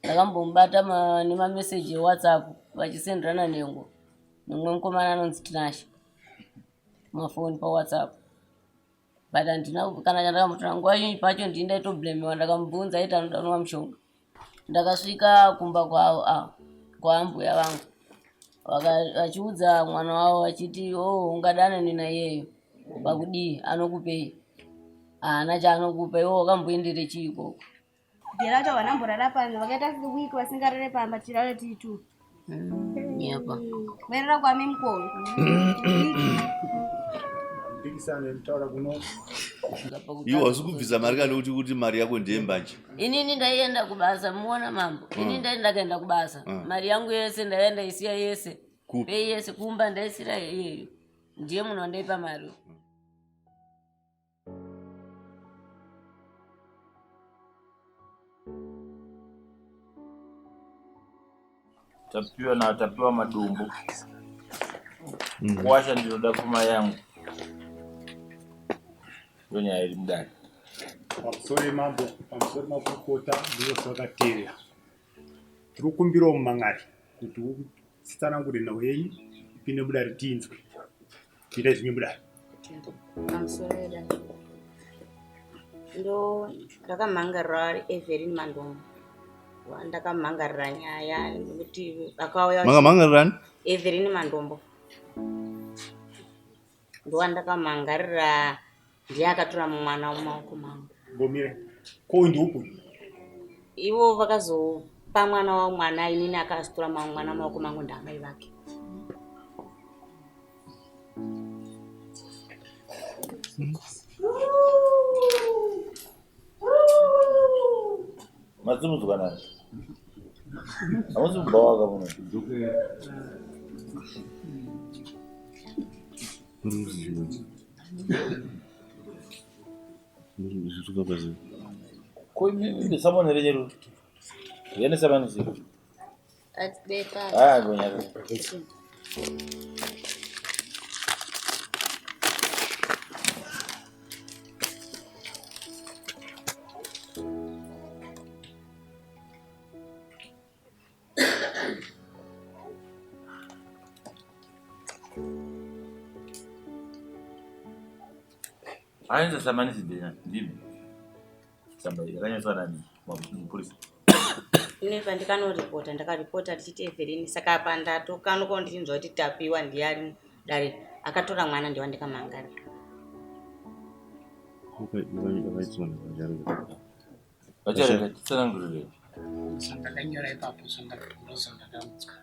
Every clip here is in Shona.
Ndakambomubata nemameseji eWhatsApp vachisenderana nhengo nemumwe mukomana anonzi Tinashe mafoni paWhatsApp but handina kana chandakambotora nguva zhinji pacho ndini ndaitoblamewa ndakamubvunza aiti anoda kunwa mushonga. Ndakasvika kumba kwavo ah, kwaambuya vangu vachiudza mwana wavo vachiti o oh, ungadanane naiyeyo pakudii anokupei haana chaanokupa iwo wakamboendere chii ikoko. Gelato vanamborara pano vakaita week vasingarare pamba tirare tiri two. Nyepa. Vairara kwami mukolo. Mpikisano yekutaura kuno. Iwe hausi kubvisa mari kana kuti kuti mari yako ndiye mbanje. Inini ndaienda kubasa muona mambo. Ini ndai ndakaenda kubasa. Mari yangu yese ndaienda isiya yese. Kupi? Pei yese kumba ndaisira iyeyo. Ndiye munhu wandaipa mari. Tapiwa na tapiwa madumbu. Kuwasha ndinoda pfuma yangu. Ndonyaya iri mudare. Pamusoro mambo, pamusoro makurukota ndivose vakateerera. Tiri kukumbirawo mumang'ari kuti utsanangure nhau yenyu ipinde mudare tinzwe. Pinda zvinyu mudare. Pamusoro vedare. Ndo ndakamhangarira Evelyn Mandombo. Ndakamhangarira nyaya nekuti akauya Makamhangarirani? Evelyn Mandombo. Ndowandakamhangarira ndiye akatora mwana mumaoko mangu. Ngomire. Ko ndiupi? Ivo vakazopa mwana wavo mwana inini akazotora mwana mumaoko mangu ndaamai vake. Masimudzwa nani? Hamusi kubva waka muno. Ko imi samoni renyeru? Yene samani sei? Ah, ngonyaka. Ainza samanisi ndimi. Tsamba iyi yakanyoreswa nani? Mupurisa. Ini pandikanoripota ndakaripota tichiti Evelyn saka apa ndatokanukawo ndichinzwa kuti Tapiwa ndiye ari mudare akatora mwana ndiye wandikamhangarira. Vacharega titsanangurire. Zvandakanyora ipapo ndozvandakaudzwa.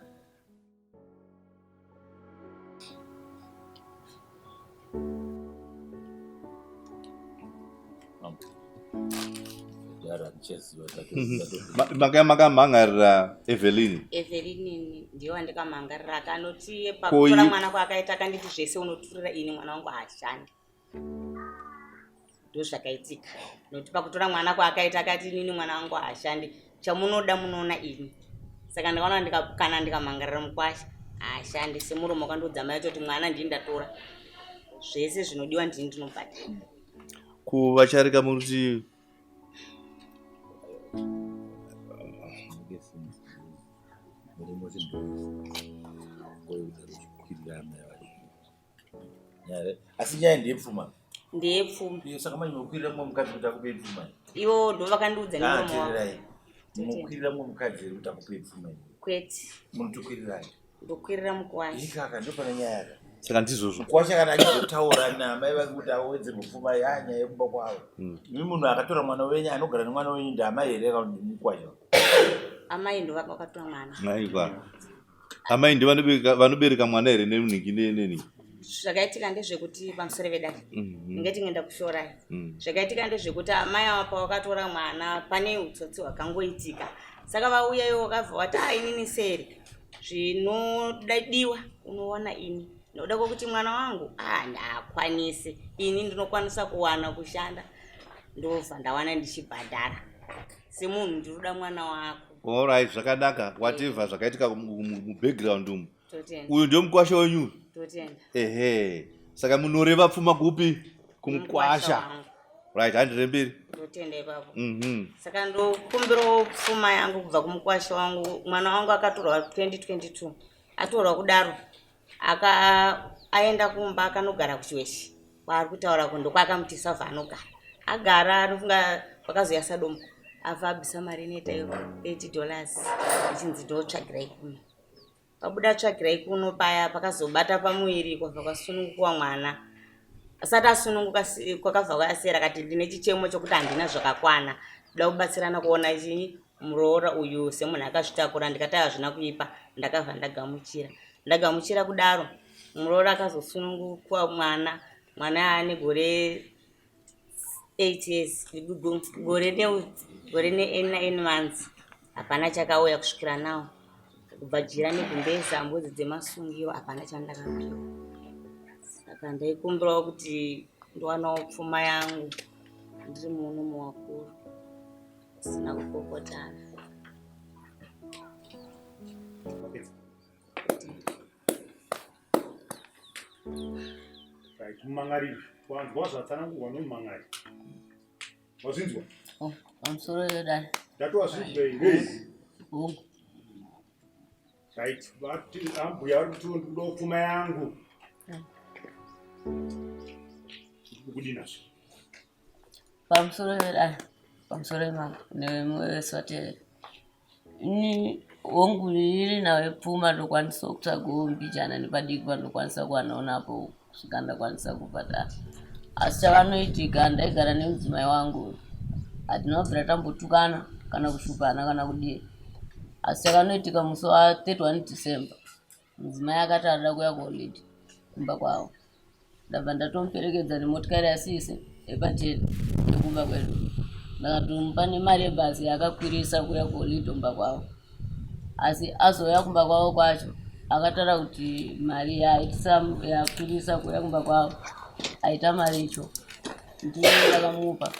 Makamhangarira Evelyn. Evelyn ndiye wandikamhangarira akanoti pakutora mwana kwaakaita akanditi zvese unoturira ini mwana wangu haashandi. Ndozvakaitika nokuti pakutora mwana kwaakaita akati inini mwana wangu haashandi chamunoda munoona ini saka ndakaona ndika, kana ndikamhangarira mukwasha haashandi semuromo wakandiudza mai vacho kuti mwana ndini ndatora zvese zvinodiwa ndini ndinobhadhara. Kuvacharika muruti Asi nyaya ndeyepfuma. Ndeyepfuma. Iyo saka manje mukwirira mumwe mukadzi kuti akupei pfuma. Ivo ndo vakandiudza nemuromo wavo. Teererai. Mukwirira mumwe mukadzi here kuti akupei pfuma iyi? Kwete. Munotokwirirai. Ndokwirira mukwasha. Ikaka ndo pane nyaya yaka. Saka ndizvozvo. Mukwasha kana achizotaura naamai vake kuti awedzerwe pfuma ya nyaya yekumba kwavo. Imi munhu akatora mwana wenyu anogara nemwana wenyu ndaamai here kana kuti mukwasha? Amai ndo vakatora mwana. Aiwa. Amai ndi vanobereka mwana here nenhingi nenhingi? Zvakaitika ndezvekuti pamusoro vedare ndinge tinge kushorai. Zvakaitika ndezvekuti amai ava pavakatora mwana pane utsotsi hwakangoitika. Saka vauya ivo vakabva vati ah inini seri zvinodiwa unowana ini. Nokuda kwekuti mwana wangu ah haakwanisi ini ndinokwanisa kuwana kushanda ndobva ndawana ndichibhadhara. Semunhu ndinoda mwana wako. Alright, zvakanaka. Whatever zvakaitika mubackground umu. Uyu ndiyo mukwasha wenyu. Totenda. Ehe. Saka munoreva pfuma kupi? Kumukwasha. Right, handire mberi. Ndotenda ipapo. Saka ndokumbirawo pfuma yangu kubva kumukwasha wangu. Mwana wangu akatorwa 2022. Atorwa kudaro aka aenda kumba akanogara kuChiweshi kwaari kutaura ko ndokwaakamuti Savha anogara. Agara anofunga kwakazouya Sadombo afa abvisa mari inoita iyo $80 ichinzi ndotsvagirai kuno. Pabuda tsvagirai kuno paya pakazobata pamuviri kwabva kwasununguka mwana. Asati asununguka kwakabva kwasiyera akati ndine chichemo chokuti handina zvakakwana ndoda kubatsirana kuona chinyi muroora uyu semunhu akazvitakura ndikati hazvina kuipa ndakabva ndagamuchira. Ndagamuchira kudaro muroora akazosunungukwa mwana, mwana ane gore 8 years gore ne gore ne 9 months hapana chakauya kusvikira now kubva jira negumbeza mbudzi dzemasungiro hapana chandakapiwa saka ndaikumbirawo kuti ndiwanawo pfuma yangu ndiri muno muwakuru sina kupopotana. Right, mumangari wanzwa zvatsanangurwa nomumangari wazvinzwa? Oh, pamusoro yedare. Ndati wazvinzwa here? Hongu. Right, vati ambuya vari kuti ndikudawo pfuma yangu. Ndikudii nazvo? Pamusoro yedare, pamusoro yemambo nemwese wateerera. Ini hongu iri nayo pfuma ndokwanisa kutsvagawo mbijana nepadiki pandokwanisa kuwanawo napo kusvika ndakwanisa kubhadhara. Asi chavanoitika ndaigara nemudzimai wangu hatina kubvira tambotukana kana kushupana kana kudii. Asi chakanoitika musi wa 31 December mudzimai akati arida kuuya kuholiday kumba kwavo. Ndabva ndatomuperekedza nemotikari yasisi yepateni yekumba kwedu. Ndakatomupa nemari yebhazi yaakakwirisa kuuya kuholiday kumba kwavo. Asi azouya kumba kwavo kwacho akataura kuti mari yaaitisa yakwirisa kuuya kumba kwavo aita mari icho ndiyo ndakamupa.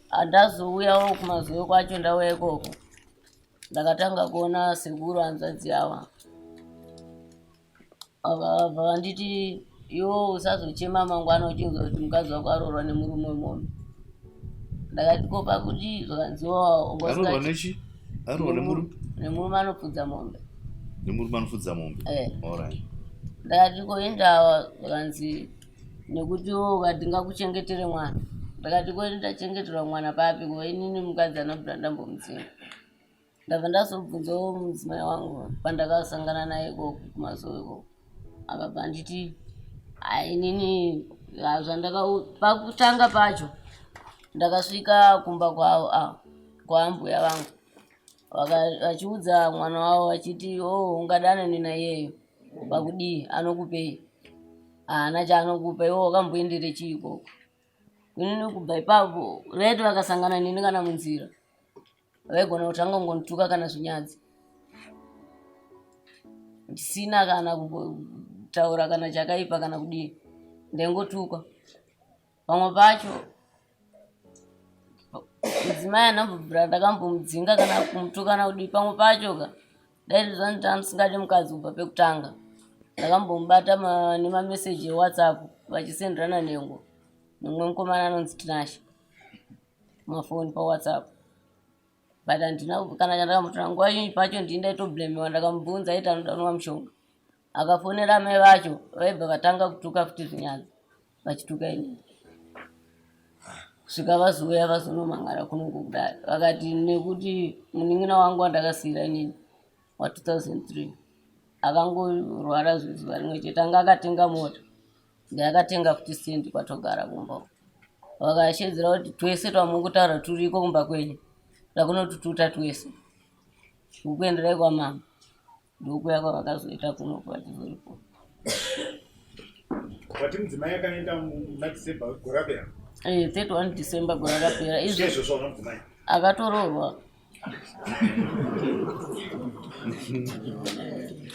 Andazouyawo kumazuva kwacho ndauya ikoko ndakatanga kuona sekuru hanzvadzi ava vabva vanditi iwo usazochema mangwana uchinzwa kuti mukadzi wako aroorwa nemurume wemombe. Ndakati ko pakuti zvakanzi Aroorwa nechi? Aroorwa nemurume? Nemurume anofudza mombe. Nemurume anofudza mombe? Eh. Alright. Ndakati ko indawa zvakanzi nekuti iwo ukati ngakuchengetere mwana. Ndakati ko ndachengeterwa mwana papi ko inini mukadzi anobvira ndambomudzinga. Ndabva ndazobvunzawo mudzimai wangu pandakasangana naye ikoko kumazuva ikoko. Akabva anditi inini zvandaka pakutanga pacho ndakasvika kumba kwavo kwaambuya vangu vachiudza mwana wavo vachiti oh ungadanane naiyeyo pakudii anokupei haana chaanokupa iwe wakamboendere chii ikoko. Inini kubva ipapo vaiti vakasangana neni kana munzira vaigona kutanga kungonituka kana zvinyadzi ndisina kana kutaura kana chakaipa kana kudii ndaingotukwa. Pamwe pacho mudzimai anambobvira ndakambomudzinga kana kumutuka kana kudii. Pamwe pacho ka dai zvandanga ndisingadi mukadzi kubva pekutanga ndakambomubata nemameseji eWhatsApp vachisenderana nhengo nemumwe mukomana anonzi Tinashe mafoni paWhatsApp. But handina kana chandakambotora nguva iyi pacho ndini ndaitoblamewa ndakamubvunza aiti anoda kunwa mushonga. Akafonera amai vacho vaibva vatanga kutuka futi zvinyadzi vachituka inini. Kusvika vazouya vazonomangara kuno kudai vakati nekuti munin'ina wangu wandakasiira inini wa 2003 akangorwara zuva rimwe chete anga akatenga mota ndayakatenga futi sendi kwatogara kumba. Vakashedzera kuti twese twamukutaura turiko kumba kwenyu takunotututa twese kukuenderai kwamama. Ndokuya kwavakazoita kuno kwatizoripo. Wati mudzimai akaenda muna December gore rapera? 31 December gore rapera. Izvo izvozvo hauna mudzimai? Akatoroorwa.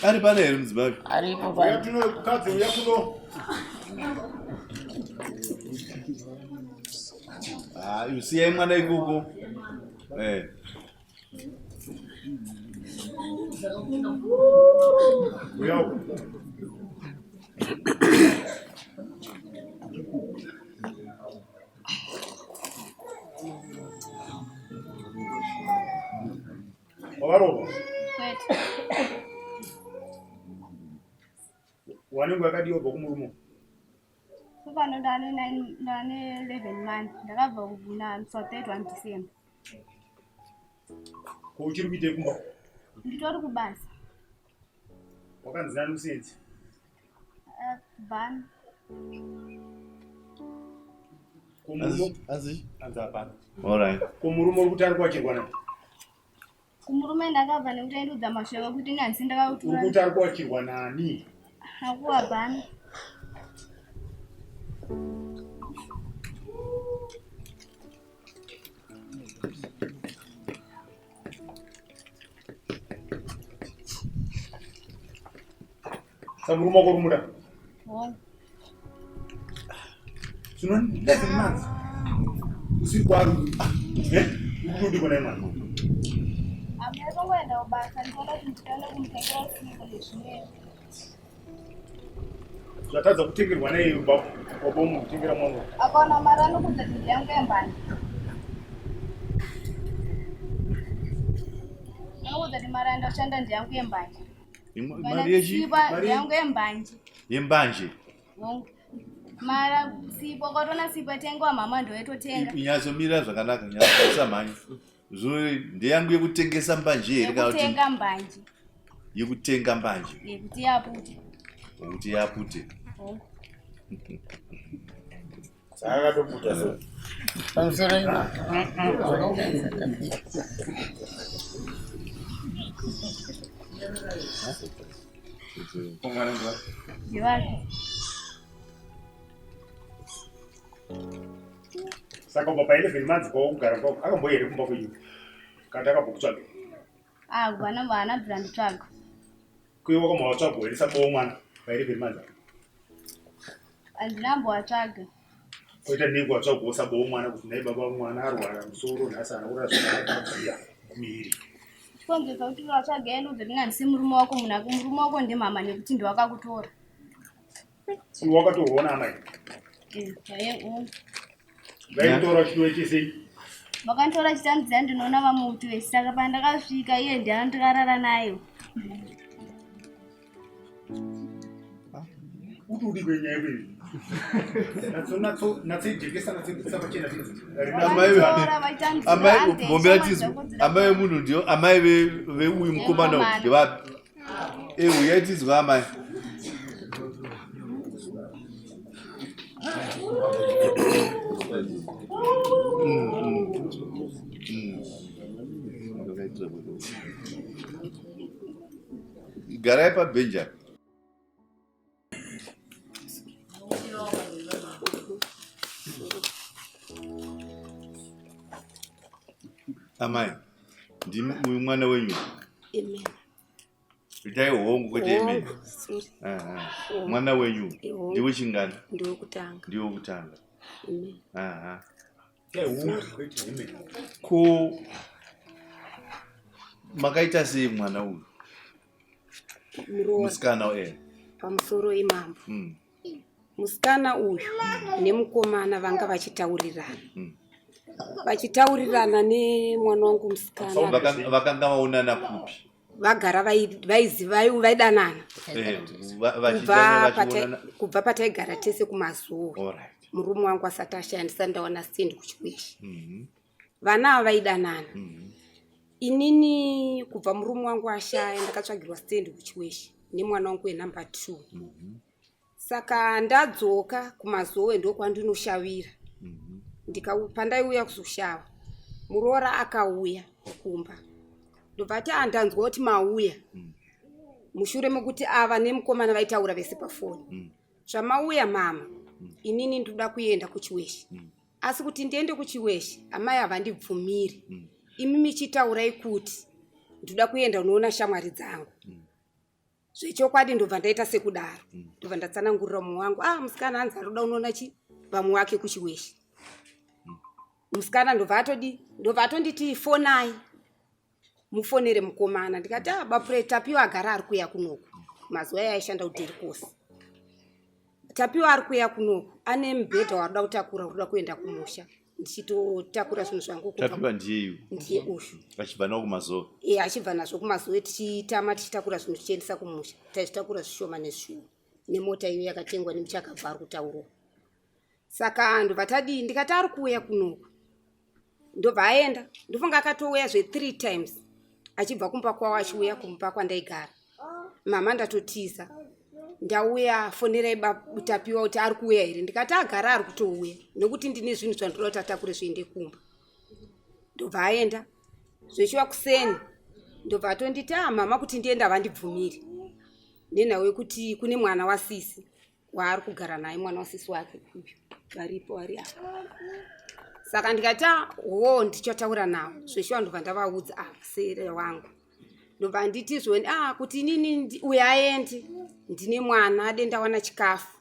Ari pano here mudzimai? Aripo Uya pano. kuno mukadzi, uya kuno. Ah, siyai mwana ikoko. Uya uko. Wavarova? Kwete. Wanenge wakadiwa kubva kumurume? Pano ndane ndane 11 months ndakabva kuna musi wa 31 December. Ko uchiri kuitei kumba? Nditori kubasa. Wakanzi nani usenzi? Bhani. Ko murume? Anzi? Anzi hapana. All right. Ko murume uri kuti ari kuwachirwa nani? Kumurume ndakabva nekuti aindiudza mashoko ekuti ini handisi ndakautura. Uri kuti ari kuwachirwa nani? Akuwa bhani. Saka murume wako uri kumuda? Hongu. Zvino 11 months usiri kwaari eh? Uri kutodikwa naye mwana. Amai vangoenda kubasa ndinoda kuti nditoenda kumutengera sipo nezvimwe. Zvatadza kutengerwa naye baba umu kutengera mwana wako. Akaona mari anokudza kuti yangu yembanje. Anokudza kuti mari andashanda ndeyangu yembanje. Mari yechi? Sipa ndeyangu yembanje. Yembanje. Hongu. Mara sipo kwatona sipo yatengwa mama ndoyetotenga. Nyatsomira zvakanaka, nyatsosamhanya. Zvino ndeyangu yekutengesa mbanje here kana kuti Yekutenga mbanje. yekutenga mbanje? Yekuti yapute. Kuti yapute. Hongu. Saka akatoputa so. Pamusoro Ndewake. Saka ubva pa 11 months kwawakugara kwako akamboya here kumba kwenyu? Kana akambokutsvaga? Ah, vana vana bvira nditsvaga. Kuye wakambowatsvaga here saka mwana pa 11 months? Handina mbowatsvaga. Koita nei kuwatsvagawo saba mwana kuti nhai baba mwana arwara musoro nhasi haana kurara zvakanaka kudziya muviri. Chikonzero kuti watsvaga yeye ndudze ndinga ndisi murume wako munhu ako murume wako ndimama nekuti ndiwakakutora. Iwe wakatorwa naamai. Eh, yaye hongu. Vaikutora chidiwa chesei? Vakanditora chitandiziva ndinoona vamuti vese saka pandakasvika iye ndiye andikarara naye. Kuti udi kwenyaya yedu. Natso natso natsoijekesa natsoibudisa pachena tinzi. Amai Vakanditora vachitandiziva amai hanzi gombera shamwari tizwi dzako dzida amai vemunhu ndio amai veuyu mukomana uyu Vemukomana. ndevapi? Eh uyai tizwe amai. Garai pabhenji apa. Amai, ndimi uyu mwana wenyu. Amen. Itai hongu kwete amen. Hongu, sorry. Aha. Hongu. Mwana wenyu Hongu. ndiwe chingani? Ndewekutanga. Ndiwe wekutanga. Amen. Aha. Hongu kwete amen. Ko makaita sei mwana uyu? Muroora Musikana eh. pamusoro imambo. Musikana uyu nemukomana vanga vachitaurirana. Vachitaurirana nemwana wangu musikana. Vakanga vaonana kupi? Vagara vaidanana. Eh, vachidana Kubva vachionana. kubva pataigara tese kumazuwa. All right. Murume wangu asati ashaya ndisati ndawana stand kuchiweshe. Vana ava vaidanana. Inini kubva murume wangu ashaya ndakatsvagirwa stand kuchiweshe nemwana wangu wenumber 2. Saka ndadzoka kumazowe ndokwandinoshavira. Pandaiuya kuzoshava muroora akauya kumba. Ndobva ati andanzwa kuti mauya. Mushure mekuti ava nemukomana vaitaura vese pafoni. Zvamauya mama, inini ndoda kuenda kuchiweshe. Asi kuti ndiende kuchiweshe, amai havandibvumiri. Imi michitaurai kuti ndoda kuenda unoona shamwari dzangu. Zvechokwadi ndobva ndaita sekudaro. Ndobva ndatsanangurira mumwe wangu, ah musikana hanzi arikuda unoona chi vamwe wake kuchiweshe. Musikana ndobva atodi, ndobva atonditi fonai. Mufonere mukomana. Ndikati ah bapure Tapiwa agara ari kuuya kunoku. Mazuva aya aishanda kuDherikosi. Tapiwa ari kuuya kunoku, ane mubhedha waarikuda kutakura, uri kuda kuenda kumusha. Ndichitotakura zvinhu zvangu kubva Tapiwa ndiye ndiye uyu. Achibva nawo kumazowe. E, achibva nazvo kumazowe, tichitama tichitakura zvinhu tichiendesa kumusha. Taizvitakura zvishoma nezvishoma nemota iyo yakatengwa nemuchakabva ari kutaurwa. Saka ndobva tadii, ndikati ari kuuya kunoku, ndobva aenda. Ndofunga akatouya zve3 times achibva kumba kwavo achiuya kumba kwandaigara. Mama, ndatotiza, ndauya, fonerai Tapiwa kuti ari kuuya here. Ndikati agara ari kutouya nekuti ndine zvinhu zvandoda kuti atakure zviende kumba. Ndobva aenda. Zvechiwa kuseni ndobva atonditi, a mama, kuti ndienda vandibvumiri nenhau yekuti kune mwana wasisi waari kugara naye, mwana wasisi wake uyu varipo vari apa. Saka ndikati, "Ah, ho, ndichataura navo." Zveshuwa ndobva ndavaudza, ah, sere wangu. Ndobva nditi zvoni, ah, kuti inini uyu aende, ndine mwana ade ndawana chikafu,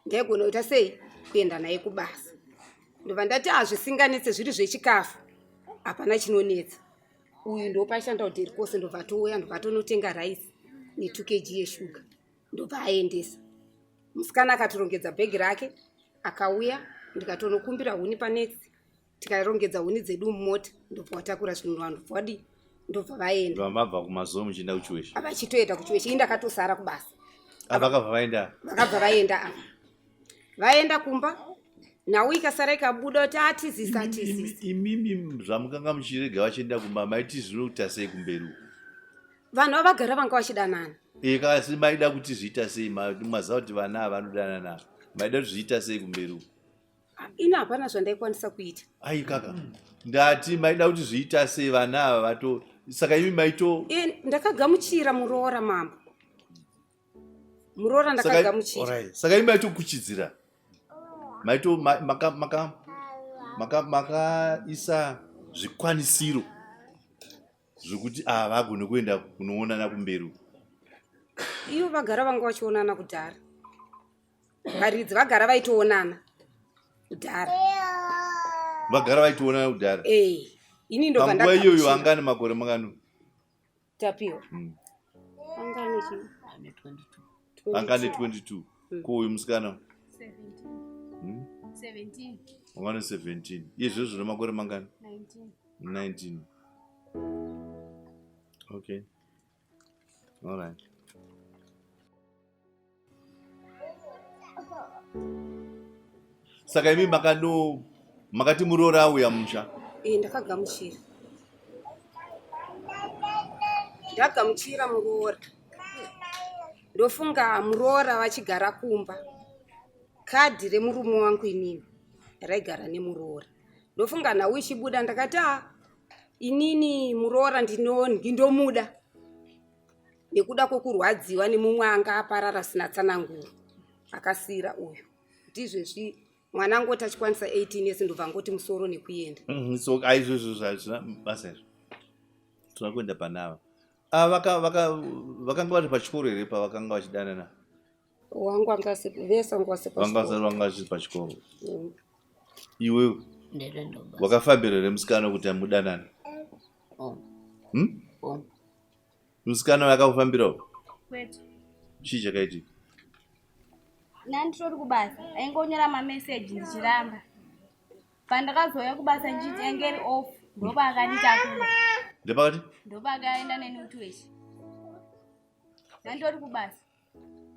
ndaigona kuita sei kuenda naye kubasa. Ndobva ndati, ah, zvisinganetse, zviri zvechikafu hapana chinonetsa. Uyu ndopaishanda kudheri kose. Ndobva touya, ndobva tonotenga raisi ne2 kg yeshuga, ndobva aendesa. Musikana akatorongedza bhegi rake akauya, ndikatonokumbira huni panext, tikarongedza huni dzedu mumota, ndobva watakura zvinhu, vanhu ndobva wadii, ndobva vaenda. Ndobva mabva kumazowe muchienda kuChiweshe? Vachitoenda kuChiweshe, ii ndakatosara kubasa. Vakabva vaenda? Vakabva vaenda ava, vaenda kumba. Nhau ikasara ikabuda kuti atizisa, atizisa. Imimi zvamukanga muchirega vachienda kumba, maiti zvinoita sei kumberi uku? Vanhu vavagara vanga vachidanana. E, kasi maida kuti zviita sei? Maziva kuti vana ava vanodanana, maida kuti zviita sei kumberi uku? Ini hapana zvandaikwanisa kuita. Ai kaka, ndati maida kuti zviita sei vana ava vato, saka imi maito E, ndakagamuchira muroora, mambo, muroora ndakagamuchira. Alright. Saka imi maitokuchidzira, maito maka maka maka makaisa zvikwanisiro zvekuti ava vagone kuenda kunoonana kumberi uku. Ivo vagara vanga vachionana kudhara, varidzi vagara vaitoonana kudhara. Vagara vaitoonana kudhara? E, ini ndobva Panguva iyoyo ndagamuchira. anga ane makore mangani? Tapiwa anga ane chii? Ane 22. Anga ane 22. Ko uyu musikana? 17. 17. Anga ane 17. Iye zvozvo nemakore mangani? 19. 19, okay, alright. Saka imi makano makati muroora auya musha? E, ndakagamuchira, ndagamuchira muroora. Ndofunga muroora vachigara kumba, kadhi remurume wangu inini raigara nemuroora. Ndofunga nhau ichibuda ndakati, a inini muroora ndindomuda nekuda kwekurwadziwa nemumwe anga aparara sina tsananguro akasiyira uyu, kuti izvezvi mwana angoti achikwanisa 18 years ndobva angoti musoro nekuenda. So aizvozvo hazvina basa izvo, tinoda kuenda panava. Ah, vakanga vari pachikoro here pavakanga vachidanana? Wangu anga vese vanga vasi Vanga pachikoro. vanga vachiri pachikoro. Iwewe Ndinoenda kubasa. wakafambira here musikana kuti amudanane? Oh, oh. Musikana akakufambirawo? Kwete. Chii chakaitika? Nanditori kubasa, aingonyora mameseji ndichiramba. Pandakazouya kubasa ndichiti yange iri off, ndopaakanitakura. Ndepakati? Ndopaakaenda neni utuwechi. Nanditori kubasa.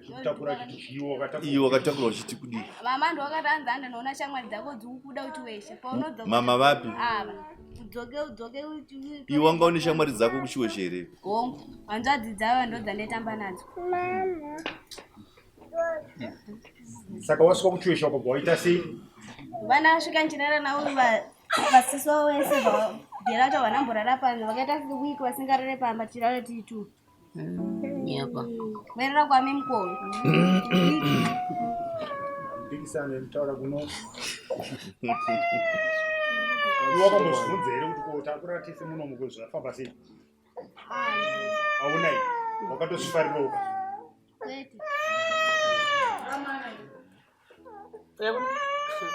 Achikutakura achiti iwe wakatakura. Iwe wakatakura uchiti kudii? Mama ndowakatanzi, andanoona shamwari dzako dzikukuda uchiweshe paunodzoka. Mama vapi? Ava, udzoke, udzoke. Iwe wanga une shamwari dzako kuChiweshe here? Hongu, hanzvadzi dzavo ndo dzandaitamba nadzo. Saka wasvika kuChiweshe wakabva waita sei? Vana vasvika ndichirara navo, vasiso vese bhera vacho vanamborara pano, vakaita wiki vasingarare pamba, tichirara tiri two. Nyepa. Vairara kwame mukolo. Mpikisano yemutaura kuno, iwe wakambozvibvunza here kuti ko takurara tese munomu ko zvafamba sei? Haunai wakatozvifarirawo? Kwete.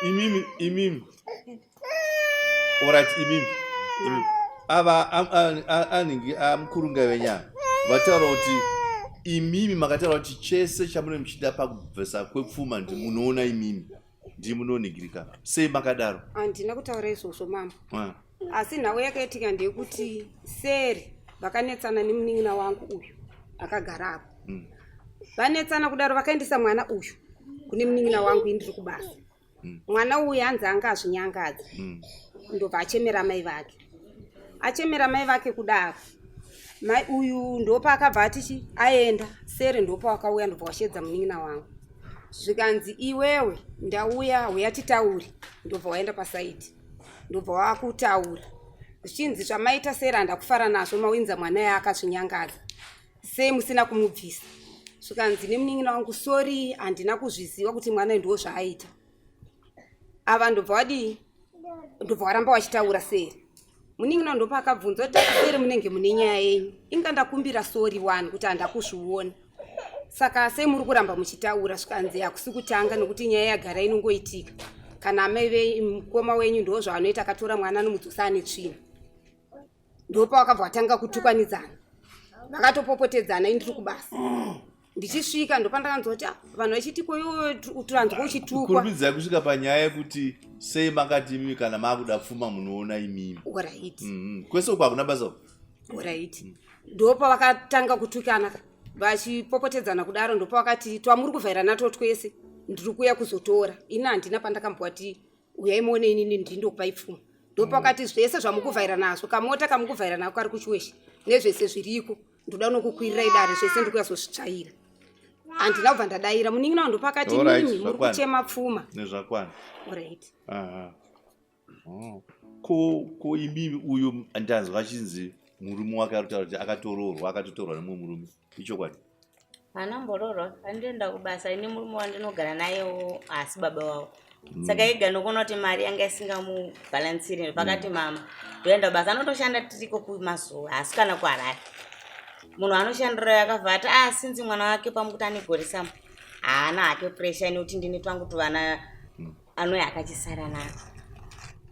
Imimi, imimi, alright, imimi, imimi ava anhingi amukurunga venyama vataura kuti imimi makataura kuti chese chamunenge muchida pakubvisa kwepfuma ndi munoona imimi. Ndimunoningirika sei makadaro? Handina kutaura izvozvo mambo. Asi nhau yakaitika ndeyekuti seri vakanetsana nemunin'ina wangu uyu akagara apo. Vanetsana kudaro vakaendesa mwana uyu kune munin'ina wangu, indiri kubasa. Mwana uyu hanzi anga azvinyangadza. Ndobva achemera mai vake. Achemera mai vake kudaro, mai uyu ndopaakabva atichi aenda sere, ndopawakauya ndobva washedza munin'ina wangu, zvikanzi iwewe ndauya, uya titaure. Ndobva waenda pasaidi, ndobva wakutaura zvichinzi zvamaita sere handakufara nazvo, mawinza mwana yaakazvinyangadza, sei musina kumubvisa? Zvikanzi nemunin'ina wangu, sorry, handina kuzviziva kuti mwana ndo zvaaita. Ava ndobva wadii, ndobva waramba wachitaura seri. Munin'ina ndopaakabvunza kuti seri munenge mune nyaya yenyu, inga ndakumbira sorry one kuti handakuzviona, saka sei muri kuramba muchitaura? Zvikanzi hakusi kutanga, nokuti nyaya yagara inongoitika, kana amai mukoma wenyu ndo zvaanoita, akatora mwana anomudzosa ane tsvina. Ndopawakabva watanga kutukanidzana, vakatopopotedzana. Indiri kubasa, ndichisvika ndopandakanzwa kuti, "Ah, vanhu vachiti koiwe turanzwa uchitukwa." Kurumidzai kusvika panyaya yekuti sei makati imimi kana maakuda pfuma munoona imimi. Alright. Kwese uko hakuna basa uko. Alright, ndopavakatanga kutukana vachipopotedzana kudaro, ndopavakati twamuri kuvhaira nato twese ndiri kuuya kuzotora. Ini handina pandakambwati uyai muone inini ndindokupai pfuma. Ndopakati zvese zvamukuvhaira nazvo, kamota kamukuvhaira nako kari kuchiweshe nezvese zviriko, ndoda unokukwirirai dare zvese, ndikuya zozvitsvaira. Handina kubva ndadaira. Munin'ina wangu ndopakati Alright, mimi muri zvakwana. kuchema pfuma. Nezvakwana. Alright. Aha. Oh. Ko imimi, uyu ndanzwa achinzi murume wake ari kutaura kuti akatoroorwa, akatotorwa nemumwe murume, ichokwadi? Haana mbororwa, andoenda kubasa. Ini murume wandinogara nayewo haasi baba wavo, saka ega nokuona kuti mari yanga isingamubhalansiri pakati. Mama ndoenda kubasa, anotoshanda tiriko kumazuva, haasi kana kuHarare. Munhu anoshandira akabva ati a sinzi mwana wake pamukuti ane gore samu, haana hake pressure nekuti ndine twangu tuvana anouya akachisara nako.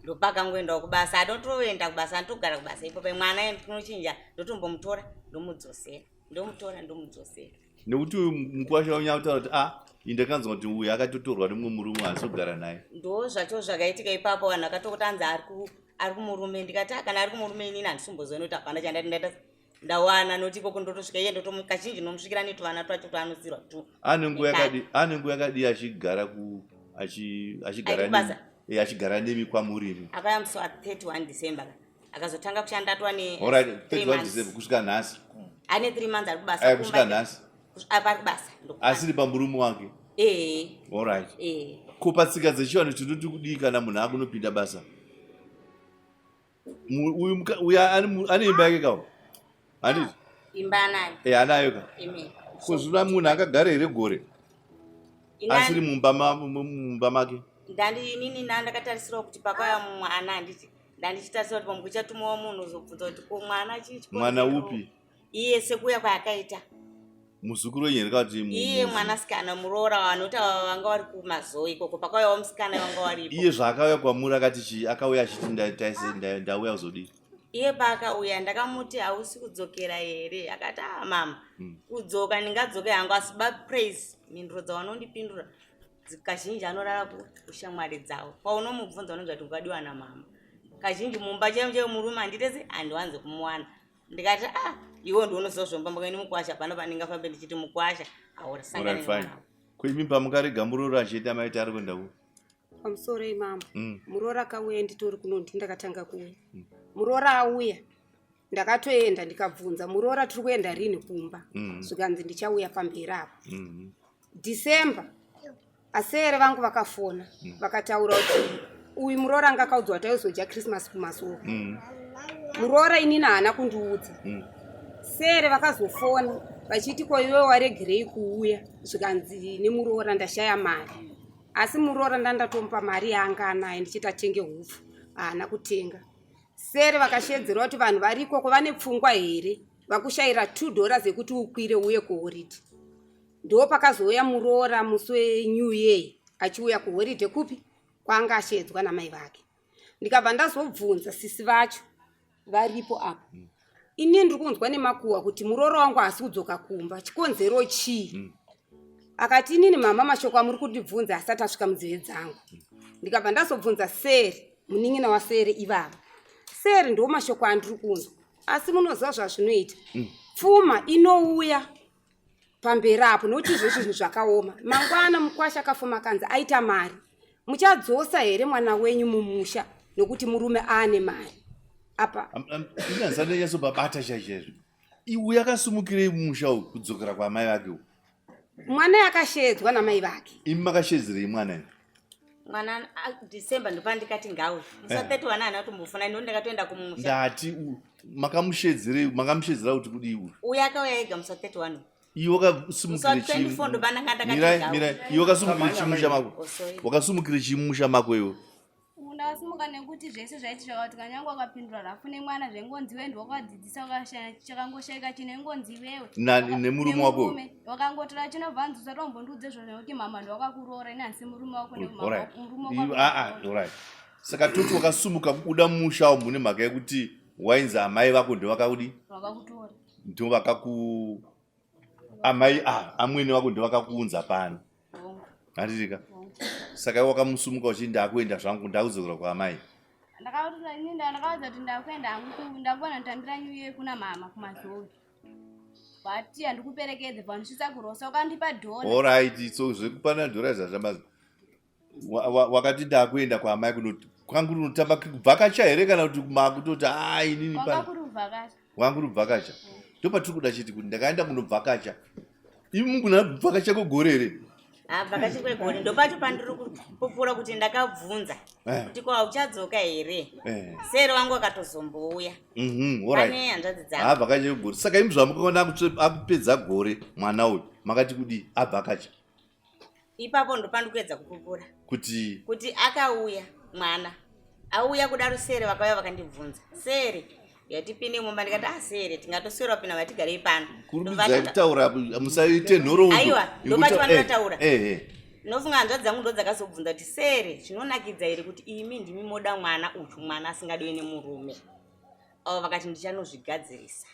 Ndopakangoendawo kubasa, anotoenda kubasa, anotogara kubasa ipopa. Mwana tinochinja, ndotombomutora ndomudzosera, ndomutora ndomudzosera. Nekuti uyu mukwasha unya kutaura kuti a indakanzwa kuti uyu akatotorwa nemumwe murume, haasi kugara naye. Ndo zvacho zvakaitika ipapo, vanhu vakatoti anzi ari kumurume. Ndikati, "Ah, kana ari kumurume inini handisumboziva, nekuti hapana chandati ndaita ndawana, noti ikoko ndotosvika iye kazhinji nomusvikira netuvana twacho twaanosirwa tu." Ane nguva yakadi, ane nguva yakadii achigara ku achigara Ari kubasa? Achigara nemi kwamurimi? Akauya musi wa31 December, akazotanga kushanda atwa ne Alright, 3 31 months. December kusvika nhasi? Ane 3 months ari kubasa. Aya, kusvika nhasi? Apa ari kubasa. Asiri pamurume wake? Ee. Alright. Ee. Ko patsika dzechivanhu tinoti kudii kana munhu akunopinda basa? Uyu uyu ane imba yake kawo, handiti? Imba anayo. E, anayo ka? Imi. Ko zvino munhu akagara here gore asiri mumba make? Ndandi inini ndandakatarisirawo kuti pakauya mwana, handiti ndandichitarisira kuti pamwe kuchatumawo munhu uzobvunza kuti ko mwana chii chikonzero? Mwana upi? Iye sekuuya kwaakaita. Muzukuru wenyu here kana kuti Iye mwanasikana muroora vanoti ava vanga vari kumazoe ikoko, pakauyawo musikana vanga varipo. Iye zvaakauya kwamuri akati chii? Akauya achiti ndauya kuzodii? Iye paakauya ndakamuti hausi kudzokera here? Akati, "A mama, kudzoka ndingadzoke hangu, asi baPraise mhinduro dzavanondipindura kazhinji anorara kushamwari dzavo. Paunomubvunza unonzwa kuti ungadiwa namama kazhinji mumba chaivo chaivo murume handitese handiwanze kumuwana." Ndikati, "A iwe ndiunoziva zvomba makaini mukwasha pano pandingafambe ndichiti mukwasha haurasangane Alright, fine. nemwana." Ko imi pamukarega muroora achiita maiti ari kuenda ku Pamusoro imambo. Muroora akauya nditori kuno, ndakatanga kuuya. Muroora auya, ndakatoenda ndikabvunza muroora, tiri kuenda rini kumba? Zvikanzi ndichauya pamberi apo. December asere vangu vakafona, vakataura kuti uyu muroora anga akaudzwa kuti aizodya Christmas kumasoko. Muroora inini haana kundiudza. Sere vakazofona vachiti, "Ko iwe waregerei kuuya?" Zvikanzi nemuroora, "Ndashaya mari." Asi muroora ndandatomupa mari yaanga anayo ndichiti atenge hupfu, haana kutenga. Sere vakashedzera kuti vanhu vari ikoko vane pfungwa here, vakushayira $2 ekuti ukwire uye kuholiday. Ndo pakazouya muroora musi weNew Year, achiuya kuholiday kupi kwaanga ashedzwa namai vake. Ndikabva ndazobvunza sisi vacho varipo apa, "Ini ndiri kunzwa nemakuhwa kuti muroora wangu haasi kudzoka kumba, chikonzero chii?" Akati inini mama mashoko amuri kundibvunza asati asvika munzeve dzangu. Ndikabva ndazobvunza seri, munin'ina waseri ivava. Seri ndo mashoko andiri kunzwa, asi munoziva zvazvinoita. Pfuma inouya pamberi apo nokuti izvozvo zvinhu zvakaoma. Mangwana mukwasha akafuma akanzi aita mari, muchadzosa here mwana wenyu mumusha nokuti murume aane mari apa? Inazananyatsobabata chaizvo. Iwe yakasumukirei mumusha uyu kudzokera kwamai vake uku? Mwana yakashedzwa namai vake. Imi makashedzerei mwana imi? Mwana December ndopandikati ngawe musi wa 31 haana kutombofona ini ndakatoenda kumusha. Ndati makamushedzerei, makamushedzera kuti kudii uyu? Uyu akauya ega musi wa 31. Iwe wakasumukire chii? 24 ndopandanga ndakati Mirai, ngawe. mirai. Iwe wakasumukire chii mumusha mako? Oh, sorry. Wakasumukire chii mumusha mako iwe? Ndakasimuka nekuti zvese zvaiti zvakati kanyange wakapindura rafu nemwana zvaingonzi iwe ndiwe wakadzidzisa wakashaya chakangoshaika chino ingonzi iwewe. Nani nemurume wako? Nemurume. Wakangotora chinobva nzi usatombondiudze zvozvo nekuti mama ndiwakakuroora ini handisi murume wako ne- mama Alright. wako- murume wako Iwe- ah, ah, alright. Saka toti wakasumuka kubuda mumusha umu nemhaka yekuti wainzi amai vako ndovakakudi? Vakakutora. Ndovakaku amai ah, amwene vako ndovakakuunza pano. Handitika? Saka iwe wakamusumuka uchiti ndakuenda zvangu ndakudzokera kwaamai. Ndakaura ini ndakaudza kuti ndakuenda hangu ndakuona nditambira new year kuna mama kumazowe. But handikuperekedze panosvitsa kurosa ukandipa dhora. Alright, so zvekupana dhora zvazvamazi. Wakati ndakuenda kwaamai kunoti kwangu kunotamba kubvakacha here kana kuti makutoti ah inini Kwanga pano. kuri kubvakacha. Kwangu kuri kubvakacha. Ndopatiri kuda chiti kuti ndakaenda kunobvakacha. Imi munguna kubvakacha kwegore here? Bvakacha kwegore ndopacho pandiri kupupura kuti ndakabvunza kuti ko hauchadzoka here? Seri wangu akatozombouya. Alright. Pane hanzvadzi dzangu. Bvakacha kwegore. Saka imi zvamukaona akupedza gore mwana uyu makati kudii? Abvakacha. Ipapo ndopandikuedza kupupura. Kuti kuti akauya mwana. Auya kudaro sere vakauya vakandibvunza. Sere yatipinde mumba ndikati ah sere tingatoswera kupinda vatigarei pano. Kurumidzai kutaura musaite nhoroondo. Aiwa, ndopacho vanotaura. Ndinofunga hanzvadzi dzangu ndo dzakazobvunza kuti sere zvinonakidza here kuti imi ndimi moda mwana uyu mwana asingadiwi nemurume. Avo vakati ndichanozvigadzirisa.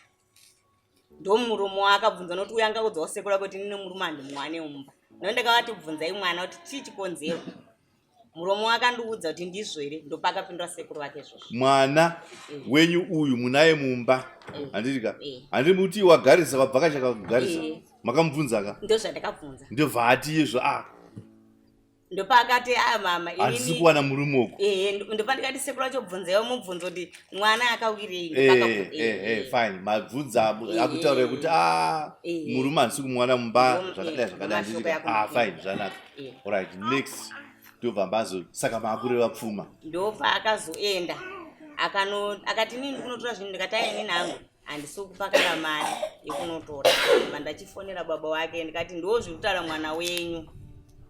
Ndomurume waakabvunza nokuti uyu angaudzawo sekuru vake kuti ndine murume handimuwane mumba. Ndo ndakavati bvunzai mwana kuti chii chikonzero. Muromo wakandiudza kuti ndizvo here, ndopakapindura sekuru vake izvozvo. Mwana wenyu uyu munaye mumba. Handiti ka? Handiri muti wagarisa wabvakacha kakugarisa. Makamubvunza ka? Ndozvandakabvunza. Ndobva ati izvo ah. Ndopakati ah mama inini handisi kuwana murume uku. Ndopandikati sekuru vacho bvunzaiwo mubvunzo kuti mwana akawirei. Fine, mabvunza akutaura kuti ah murume handisi kumuwana mumba zvakadai zvakadai handiti ka? Ah fine, zvanaka. Alright, next. Ndobva mbazo saka maakureva pfuma. Ndopaakazoenda akati inini ndikunotora zvinhu ndikati ai inini hangu handisi kupa kana mari yekunotora. Ndobva ndachifonera baba wake ndikati ndo zviri kutaura mwana wenyu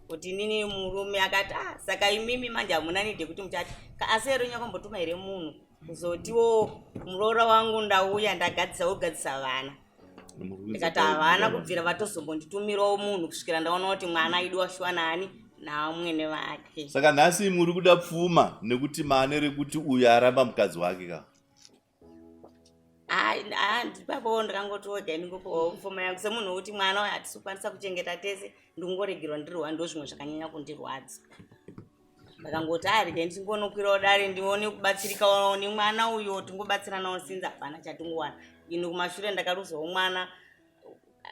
kuti inini murume akati ah saka imimi manje hamuna need yekuti muchati asi here nyakombotuma here munhu kuzotiwo muroora wangu ndauya ndagadzisa wogadzisa vana. Ndikati havana kubvira vatozombonditumirawo munhu kusvikira ndaona kuti mwana aidiwa shuwa nani naamwene vake. Saka nhasi muri kuda pfuma nekuti maane rekuti uyu aramba mukadzi wake ka? Ndipapo ndakangoti oga ndingopiwawo pfuma yangu semunhu wekuti mwana uyu hatisi kukwanisa kuchengeta tese, ndingoregerwa ndiri one, ndo zvimwe zvakanyanya kundirwadza. Ndakangoti arege ndichingonokwirawo dare ndione kubatsirikawo nemwana uyo tingobatsiranawo sinzi hapana chatingowana. Ini kumashure ndakaruzawo mwana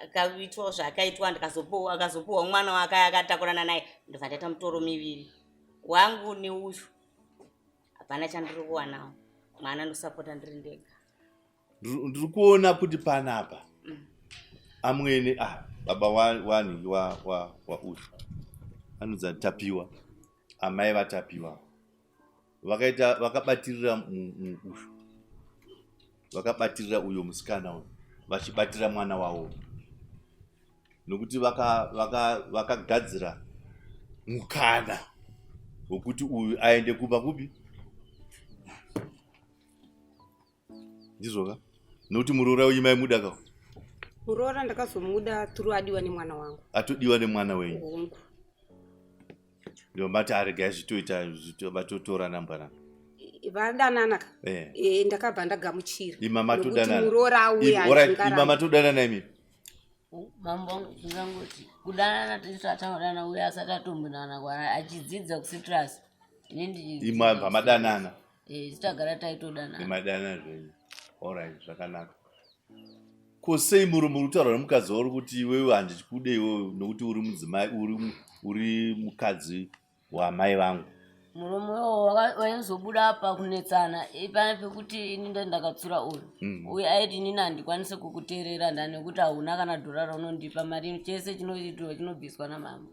akaitwa zvaakaitwa akazopuwa mwana wake akatakurana naye ndobva ndaita mutoro miviri wangu neuyu hapana chandiri kuwanawo mwana ndosapota ndiri ndega. Ndiri kuona kuti panapa amwene baba wanhingi wa uyu anonzi Tapiwa, amai vaTapiwa vakabatirira uyu, vakabatirira uyo musikana uyu vachibatira mwana wavo nokuti vakagadzira mukana wekuti uyu aende kumba kupi. Ndizvo ka? Nokuti muroora uyu maimuda ka? Muroora ndakazomuda through adiwa nemwana wangu. Atodiwa nemwana wenyu? Hongu. Ndomati aregai zvitoita, vatotorana mbwana. Vadanana ka? Ndakabva ndagamuchira. Ima matodanana. Nokuti muroora auya Ima, alright, achingaramba. ima matodanana imi? Mambo wangu ndingangoti kudanana tisati tadanana uye asati atombonana kwana achidzidza kucitrus. Ini ndichidzidza Imwe pamadanana. Eh, titagara taitodanana. Madanana zvenyu. Alright, zvakanaka. Ko sei murume uri kutaura nemukadzi wauri kuti iwewe handikude iwewe nokuti uri mudzimai uri mukadzi wamai vangu? Murume uwo waizobuda apa kunetsana pane pekuti ini ndakatsura uyu. Uyu aiti inini handikwanisi kukuteerera ndani nekuti hauna kana dhora raunondipa, mari chese chinoitwa chinobviswa namama.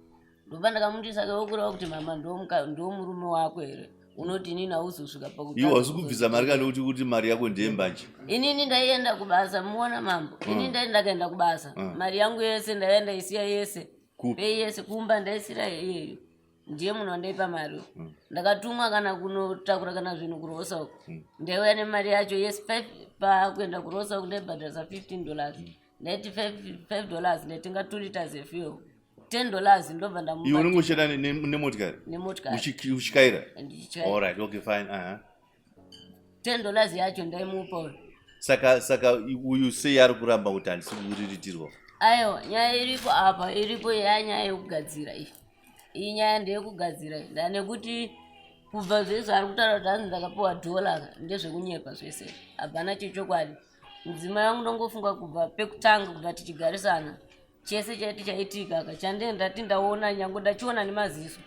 Ndopa ndakamuti saka wokureva kuti mama ndo murume wako here? Unoti inini hauzosvika pakutanga Iwe hausi kubvisa mari kana kuti mari yako ndeyembanje? Inini ndaienda kubasa, muona mambo. Inini ndakaenda kubasa. Mari yangu yese ndaienda isiya yese. Kupi? Pei yese kumba ndaisira iyeyo. Ndiye munhu wandaipa mari. Ndakatumwa kana kunotakura kana zvinhu kurosa uko. Ndaiuya nemari yacho yese 5 pakuenda kurosa uko ndaibhadharisa $15. Ndaiti $5 ndaitenga 2 liters efuel. $10 ndobva ndamupa. Iwe unenge uchienda nemotikari? Nemotikari. Uchityaira? Ndichityaira. All right, okay, fine. $10 yacho ndaimupa uyu. Saka uyu sei ari kuramba kuti handisi kuriritirwa? Aiwa, nyaya iripo apa, iripo ya nyaya yekugadzira iyi. Iyi nyaya ndeyekugadzira iyi. Ndanekuti kubva zvese ari kutaura kuti hanzi ndakapiwa dhola ndezvekunyepa zvese. Hapana chechokwadi. Mudzimai wangu ndongofunga kubva pekutanga kubva tichigarisana. Chese chaiti chaitika ka chandee ndati ndaona nyange ndachiona nemaziso.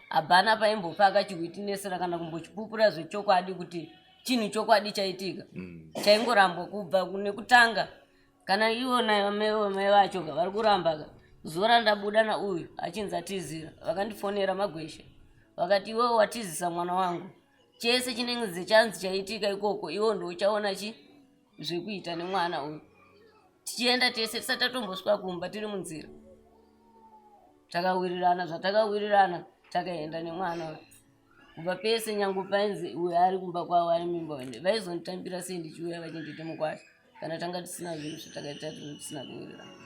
Hapana paimbofa akachiwitinesera kana kumbochipupura zvechokwadi kuti chinhu chokwadi chaitika. Chaingorambwa kubva nekutanga. Kana iwona mai vacho ka vari kuramba ka. Zuva randabuda nauyu achinzi atizira, vakandifonera magwesha. Vakati iwewe watizisa mwana wangu. Chese chinenge chanzi chaitika ikoko iwe ndouchaona chi zvekuita nemwana uyu. Tichienda tese tisati tatombosvika kumba tiri munzira. Takawirirana zvatakawirirana takaenda nemwana uyu. Kubva pese nyange painzi uyu ari kumba kwavo ari mimba uyu, vaizonditambira sei ndichiuya vachinditi mukwasha kana tanga tisina zvinhu zvatakaita tisina kuwirirana.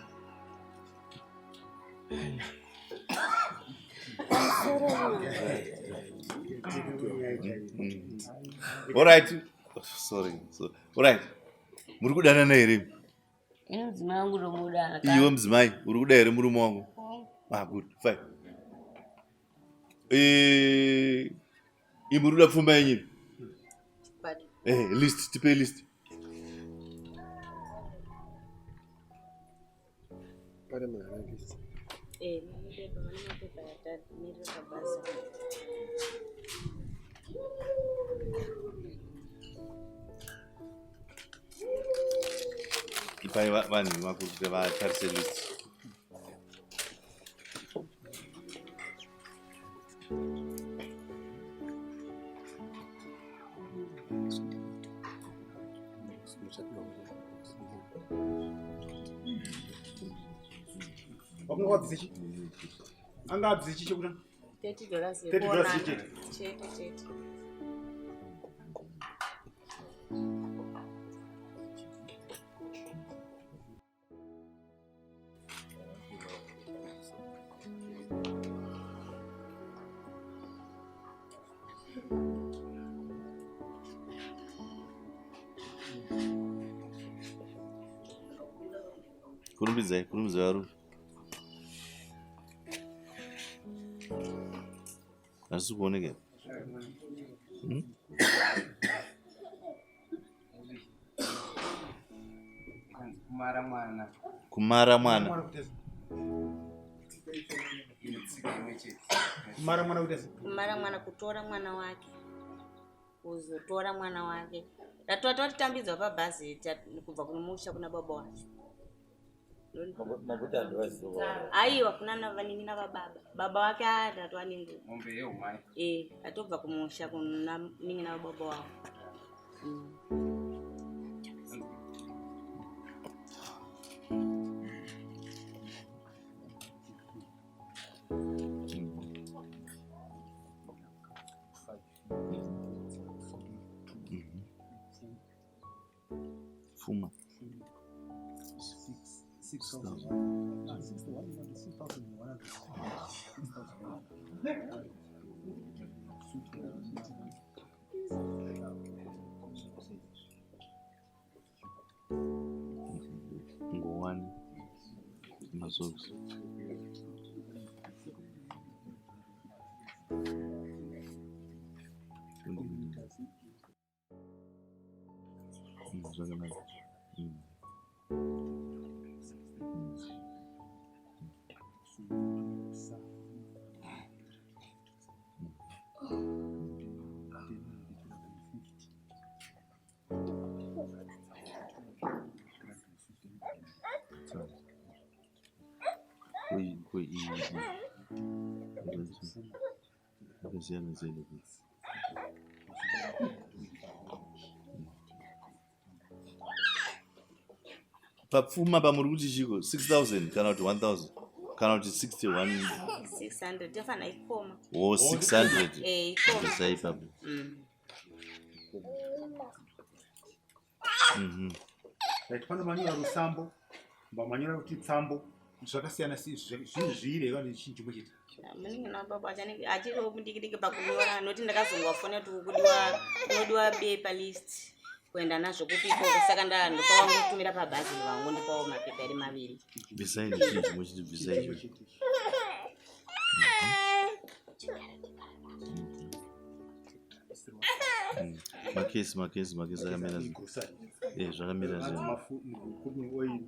All right. Sorry. Sorry. All right. Muri kudanana here? Ini mudzimai wangu ndomudana. Iwe mudzimai uri kuda here murume wangu? Ah, good. Fine. Imi muri kuda pfuma yenyu? List, tipe list. Pare munhu ane list. Mapepa, vane mapepa yatamirira pabasa. Ipai vanhu vakuru kuti vatarise list. Wakanga wabvisa chi? Anga abvisa chi chekutanga? $30 $30 yekuonana. chete. Chete, chete. Kurumbidzai, kurumbidzai varume. Hazvisi kuoneka. Kumara mwana. Kumara mwana. Kumara mwana kuita sei? Kumara mwana kutora mwana wake. Kuzotora mwana wake. Tatoa tatitambidzwa pabhazi kubva kumusha kuna baba wacho. Makuti antu vaziva. Aiwa kuna vanin'ina vababa. Baba wake atatu anenge. Mombe yeumai. Atobva kumusha kuna nin'ina vababa wavo. Pfuma. Ngowani. Masocks. Zvakanaka. Yakasiyana siyana papfuma pamuri kuti chiko 6000 kana kuti 1000 kana kuti 61 600 yafana ikoma o 600 eh ikoma bvisai ipapo Right, pano manyora rusambo manyora kuti tsambo zvakasiyana zvinhu zviiri here kana chinhu chimwe chete Munenge nababa achanenge achiriwo mudiki diki pakunyora nokuti ndakazongwafona kuti kudiwa kunodiwa bepa list kuenda nazvo kupi ikoko saka ndopawangotumira pabhazi vangondipawo mapepa eri maviri. Bvisai chinhu chimwe chete bvisai chimwe. Makesi makesi makesi akamira eh zvakamira Hanzi zvinhu. Cooking oil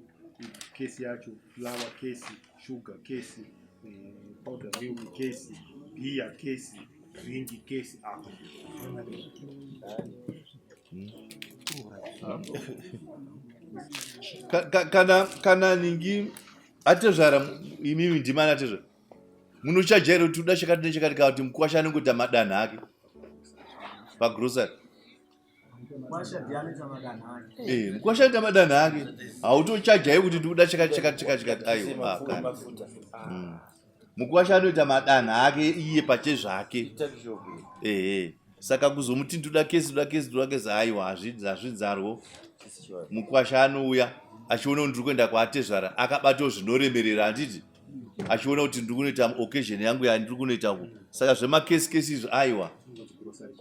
kesi yacho, flour kesi, sugar kesi, powder milk kesi, beer kesi, drink kesi apa. Kana ningi atezvara imimi ndimani atezvara munochajaira kuti uda chakati nechakati kana kuti mukwasha anongoita madanho ake pagrosary. Mukwasha ndiye anoita madanho ake. Eh, mukwasha anoita madanho ake hautochajai kuti ndikuda chakati chakati chakati chakati aiwa Mafuta, kana. mafuta. Mukwasha anoita madanho ake iye pachezvake. Tuck-shop. Ehe saka kuzomuti ndoda kesi ndoda kesi ndoda kesi aiwa hazvidzarwo. Mukwasha anouya achiona kuti ndiri kuenda kwaatezvara akabatawo zvinoremerera handiti achiona kuti ndiri kunoita occasion yangu yandiri kunoita ku saka zvemakesi kesi izvi aiwa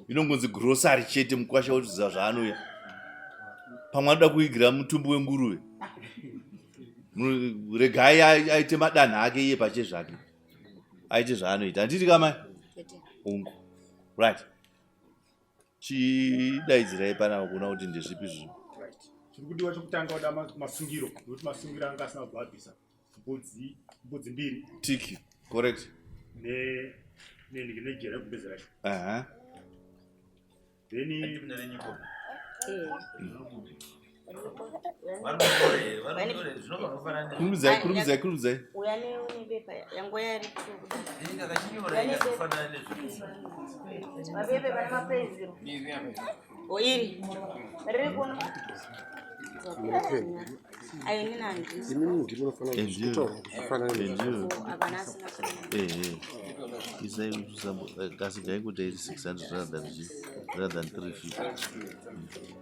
inongonzi grocery chete mukwasha wotoziva zvaanouya pamwe anoda kuigira mutumbi wenguruve regai aite madanho ake iye pachezvake aite zvaanoita handiti kamai ungu right chidaidzirai panapa kuona kuti ndezvipi zvinhu Right. Chiri kudiwa chokutanga kuda masungiro nokuti masungiro anga asina kubva abvisa mbudzi mbiri tiki correct nejera regumbeze racho. Aha. Then Kurumidzai kurumidzai kurumidzai Uya nebepa yangu yari mapepa pane mapenziro o iri riri kuno ayo nina handisi. Imimi ndimi munofanira kutaura zvifanana Ndiyo. Hapana asina. Ehe isai usambo kasi ngaikuti iri 600 rather than rather than 350.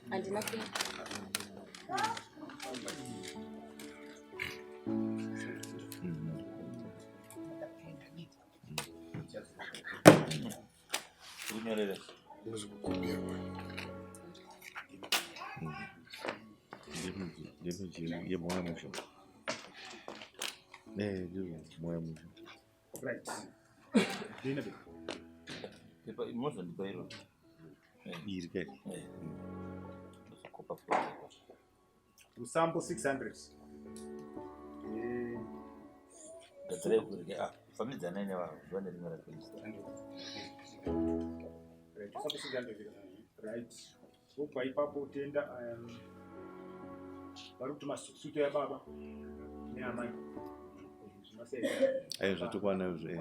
Handina peni. Kunyorera. Yemoya musho eh ndizvo moya musho. Right. Ndine bepa. Pepa mozondipa iro. Iri kai. Kopa kopa. Rusambo 600. Gadzirai kurya. Ah, fambidzanai nevanhu zuva nerimwe rakuisa. Right, rusambo 600. Right. Wobva ipapo tenda vari kuti masuto yababa neamai. Zvinosiyana. Ayo zvatokwana izvo eh.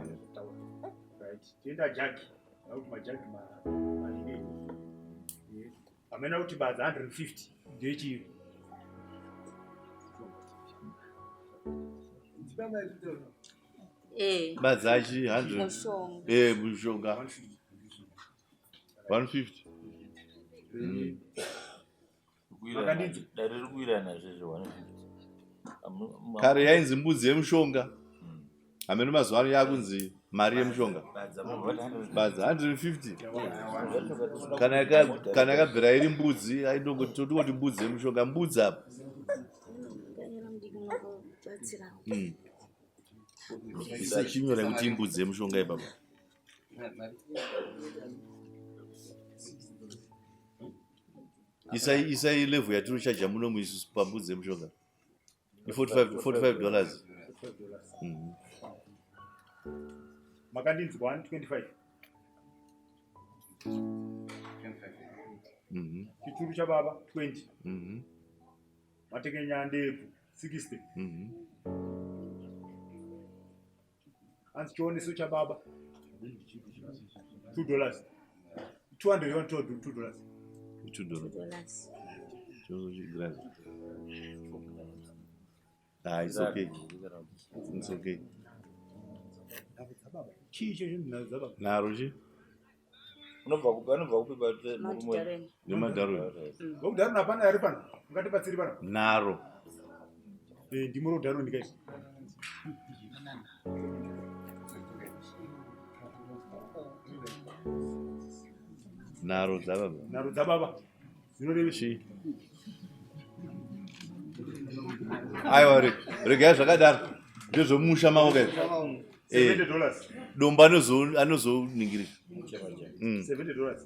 Right. Tenda jagi. Vari kuti majagi maviri. Hamena kuti badza 150 ndechii. Eh. Badzachi 100 Mushonga. Eh mushonga 150. Makandinzwa? Dare riri kuwirana zvezvo 150. Kare yainzi mbudzi yemushonga hameno mazuva ano yakunzi mari yemushonga. Badza munhu vati 150. Badza 150 kana yakabvira iri mbudzi aindongoti totongoti mbudzi yemushonga mbudzi apa. Batsirawo. Chinyora kuti imbudzi yemushonga ipapa. Isai isai level yatinochaja muno muisu pambudzi yemushonga. I 45 45 dollars. Makandinzwa 25. Chituru chababa 20. Matekenya ndebvu 60. Hanzi chioneso chababa 2 dollars. 200 2 dollars. 2 dollars. Ah, it's okay. It's okay. Chii ichocho nharo dzababa? Nharo chi? Unobva kupi? Anobva kupi murume wenyu? NemaDarwin. VekuDarwin hapana here pano? Ungatibatsiri pano? Nharo. Eh, ndimo roDarwin guys. Nharo dzababa. Nharo dzababa. Dzinoreva chii? Aiwa regai zvakadaro. Ndezvemusha mavo kai. Eh, $70. Dombo anozoningirika. $70.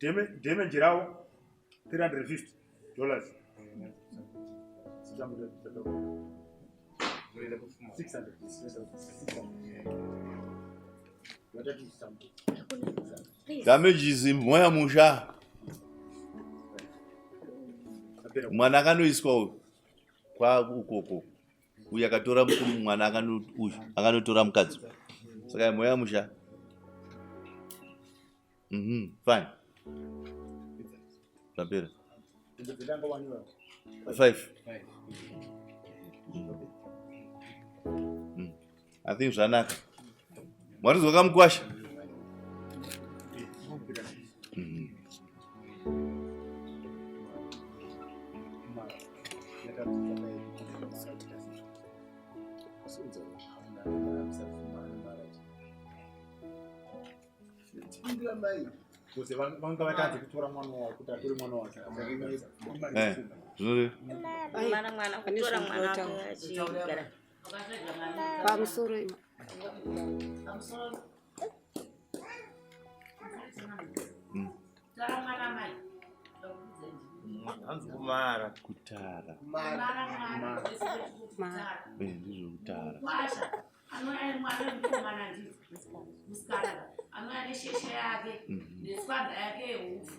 Deme damage rawo $350. 600. Damages moya musha. Mwana akanoiswa uyu kwa ukoko. Uyu akatora mukuru mwana akano uyu akanotora mukadzi. Saka moya musha. Fine. Zvapera. 5. I think zvanaka. Mwarizwa kamukwasha? Kuti vanga vatadze kutora mwana wavo kuti atore mwana wake. Eh, zvinori Mwana mwana kutora mwana wake achigara. Pamusoro ima. Hanzi kumara. Kutara. Mara. Eh, ndizvo kutara. Anouya nemwana wemukomana ndidzo musikana anouya nesheshe yake neswanda yake yehupfu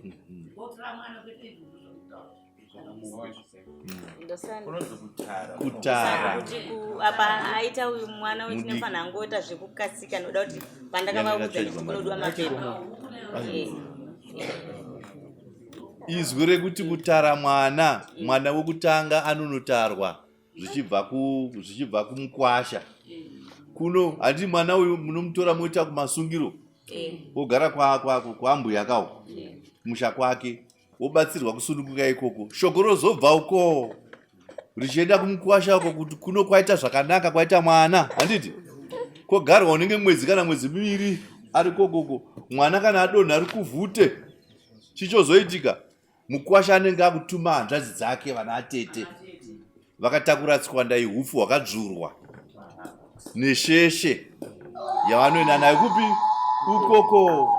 wotora mwana kuita izvozvo zvokutaura. Kunonzi kutara. Kutara. Kuti apa aita uyu mwana wechinofanira angoita zvekukasika noda kuti pandakavaudza kuti kunodiwa mapepa. Izwi rekuti kutara mwana, mwana wekutanga anonotarwa zvichibva ku zvichibva kumukwasha. Kuno handi mwana uyu munomutora moita kumasungiro. Wogara kwa kwa kwa kawo. Musha kwake wobatsirwa kusununguka ikoko. Shoko rozobva uko richienda kumukwasha uko kuti kuno kwaita zvakanaka kwaita mwana handiti kogarwa unenge mwedzi kana mwedzi miviri ari kokoko mwana kana adonha ari kuvhute chichozoitika mukwasha anenge akutuma hanzvadzi dzake vana atete vakatakura tswanda yehufu hwakadzvurwa nesheshe yavanoenda nayo kupi ukoko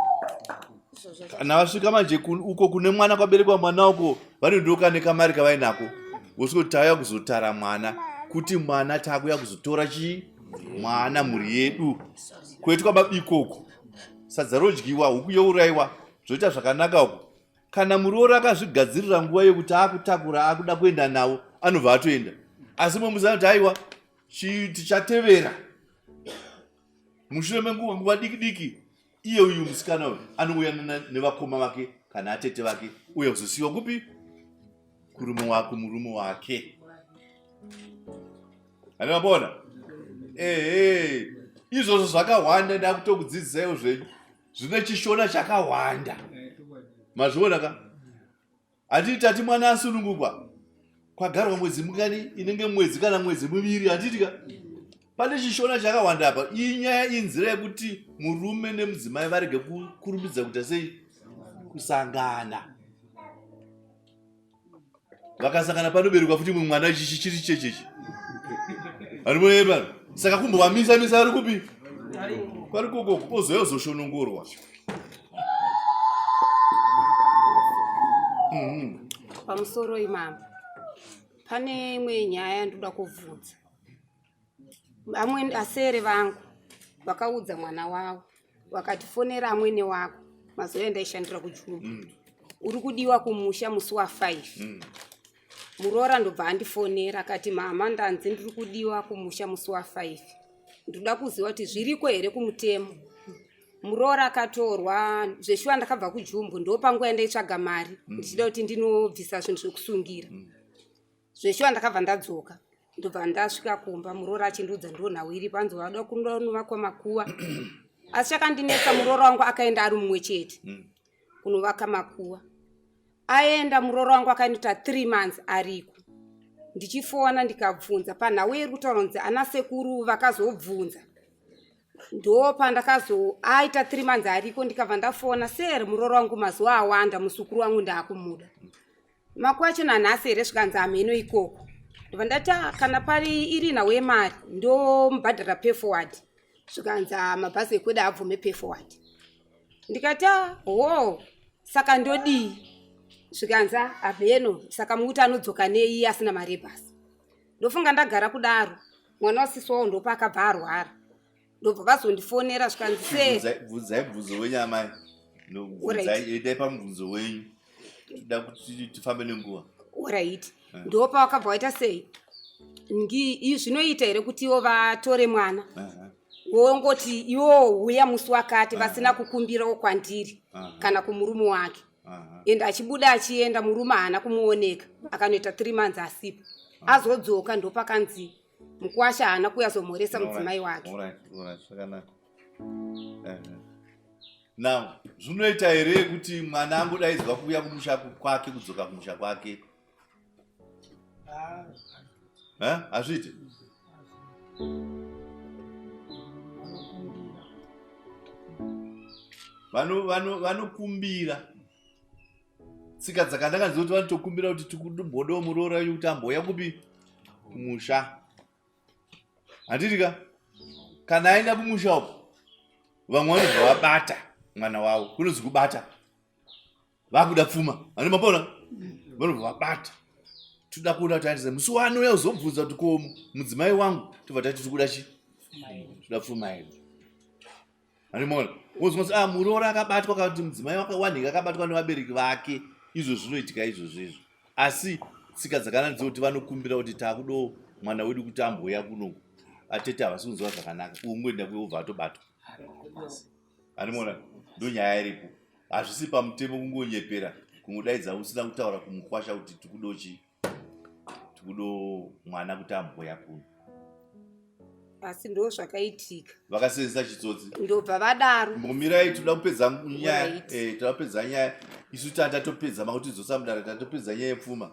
kana vasvika manje uko kune mwana kwaberekwa mwana uko vanondoka nekamari kavainako vosvika kuti tauya kuzotara mwana kuti mwana takuya kuzotora chii mwana mhuri yedu koitwa mabiko uko sadza rodyiwa huku youraiwa zvoita zvakanaka uko kana muroora akazvigadzirira nguva yekuti akutakura akuda kuenda navo anobva atoenda asi mumwe musi anoti aiwa tichatevera mushure menguva nguva diki diki iye uyu musikana uyu anouya nevakoma vake kana atete vake uye kuzosiyiwa kupi kurume wake murume wake ane mapona ehe izvozvo zvakawanda ndakutokudzidzisaiwo zvenyu zvine chishona chakawanda mazviona ka handiti tati mwana asunungukwa kwagarwa mwedzi mungani inenge mwedzi kana mwedzi miviri handiti ka pane chishona chakawanda apa iyi nyaya inzira yekuti murume nemudzimai varege kukurumidza kuita sei kusangana. Vakasangana panoberekwa futi mumwe mwana chichi chiri chechechi. Arimo pano. Saka kumbovamisa misa ari kupi? Kwari koko ozouya uzoshonongorwa. Pamusoro imama. Pane imwe nyaya yandoda kubvunza. Amweni asere vangu vakaudza mwana wavo vakatifonera amwene wako mazuva endaishandira kujumba mm. uri kudiwa kumusha musi wa 5 mm. muroora ndobva andifonera akati mama ndanzi ndiri kudiwa kumusha musi wa 5 ndoda kuziva kuti zviriko here kumutemo muroora akatorwa zveshuwa ndakabva kujumbu ndopanguva yandaitsvaga mari mm. ndichida kuti ndinobvisa zvinhu zvekusungira mm. Zveshuwa ndakabva ndadzoka ndobva ndasvika kumba muroora achindiudza ndiwo nhau iripo anzi wada kunovakwa makuva asi chakandinetsa muroora wangu akaenda ari mumwe chete mm. kunovaka makuva aenda muroora wangu akainoita three months ariko ndichifona ndikabvunza panhau iri kutaura kunzi ana sekuru vakazobvunza ndopandakazo aita three months ariko ndikabva ndafona ser muroora wangu mazuva awanda musukuru wangu ndaakumuda Makuva acho nanhasi here zvikanzi hamheno ikoko ndobva ndati ah, kana pari iri nhau yemari ndomubhadhara payforward zvikanzi ah, mabhazi ekwedu haabvume payforward ndikati ah, hoo saka ndodii zvikanzi hamheno saka mukuti anodzoka nei asina mari yebhasi ndofunga ndagara kudaro mwana wasisi wawo ndopaakabva arwara ndobva vazondifonera zvikanzi se bvunzai mubvunzo wenyu amai endai pamubvunzo wenyu toda kuti tifambe nenguva orit eh. ndopa wakabva waita sei zvinoita here kuti ivo vatore mwana wongoti iwo huya musi wakati vasina kukumbirawo kwandiri kana kumurume wake and achibuda achienda murume haana kumuoneka akanoita three months asipo azodzoka ndopakanzi mukwasha haana kuuya zomhoresa mudzimai wake zvakanaka now zvinoita here kuti mwana angodaidzwa kuuya kumusha kwake kudzoka kumusha kwake hazviiti vanokumbira tsika dzakanaka ndedzekuti vanotokumbira kuti tikumbodawo muroora wenyu kuti ambouya kupi kumusha handiti ka kana aenda kumusha uko vamwe vanobva vabata mwana wavo kunozi kubata vakuda pfuma ane mapona vanobva vabata toda kuona kuti aendesa musi waanouya kuzobvunza kuti ko mudzimai wangu tobva tati tikuda chi toda pfuma yedu Animoona. Wozwa kuti ah muroora akabatwa kana kuti mudzimai wakawanhika akabatwa nevabereki vake. Izvo zvinoitika izvozvo izvo. Asi tsika dzakanaka dzekuti vanokumbira kuti takudo mwana wedu kuti ambouya kuno. Atete havasi kunzwa zvakanaka. Ungoenda kuye ubva atobatwa. Animoona. Ndonyaya iripo. Hazvisi pamutemo kungonyepera kungodaidza usina kutaura kumukwasha kuti tikudochi tikudo mwana kuti ambouya kuno. asi ndo zvakaitika vakasenzesa chitsotsi ndobva vadaro mbomirai toda kupedza nyaya eh, toda kupedza nyaya isu tatopedza makutidzosa mudare tatopedza nyaya yepfuma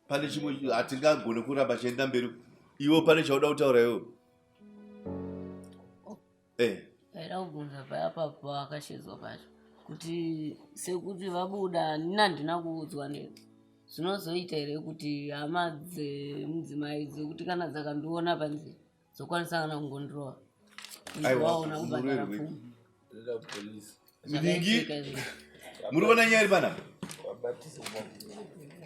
pane chimwe hatingagone kuramba chienda mberi iwo pane chauda kutaura iwo eh. Ndaida kubvunza paya paakashedzwa pacho kuti sekuti vabuda nina handina kuudzwa ne zvinozoita here kuti hama dzemudzimai dzekuti kana dzakandiona panzira dzokwanisa kana kungondirova vaona kubhadhara pfuma Mingi muri kuona nyaya iri panapa